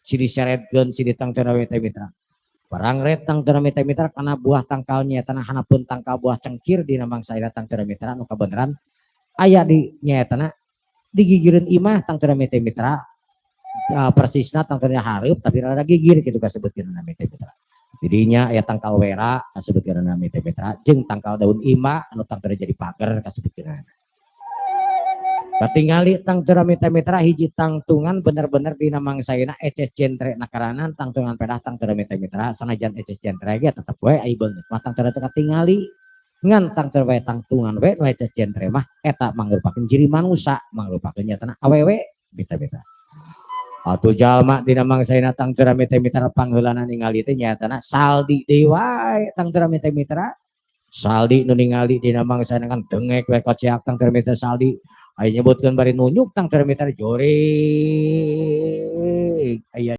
Silih seretkeun silih tangtuna mitra. Parangret tangtuna mitra kana buah tangkalnya tanah hanapun tangkal buah cengkir dina mangsa ira tangtuna mitra nu kabeneran aya di nyaetana digigireun imah tangtuna mitra, persisna tangtuna hareup tapi rada gigir kitu kasebutkeun mitra. Didinya aya tangkal wera kasebutkeun mitra jeung tangkal daun ima anu tangtuna jadi pager kasebutkeun. Katingali tangtura mitra hiji tangtungan bener-bener dina mangsaina eces jentre nakaranan tangtungan pedah tangtura mitra sanajan eces jentre ge tetep we ai beungeut mah tangtura teu katingali ngan tangtura we tangtungan we nu eces jentre mah eta mangrupakeun ciri manusa mangrupakeun nyatana awewe mitra-mitra. Atuh jalma dina mangsaina tangtura mitra pangheulana ningali teh nyatana saldi deui wae tangtura mitra. Saldi nu ningali dina mangsaina kan dengek we koceak tangtura mitra saldi aya nyebutkeun bari nunjuk tangtura mitra joring aya.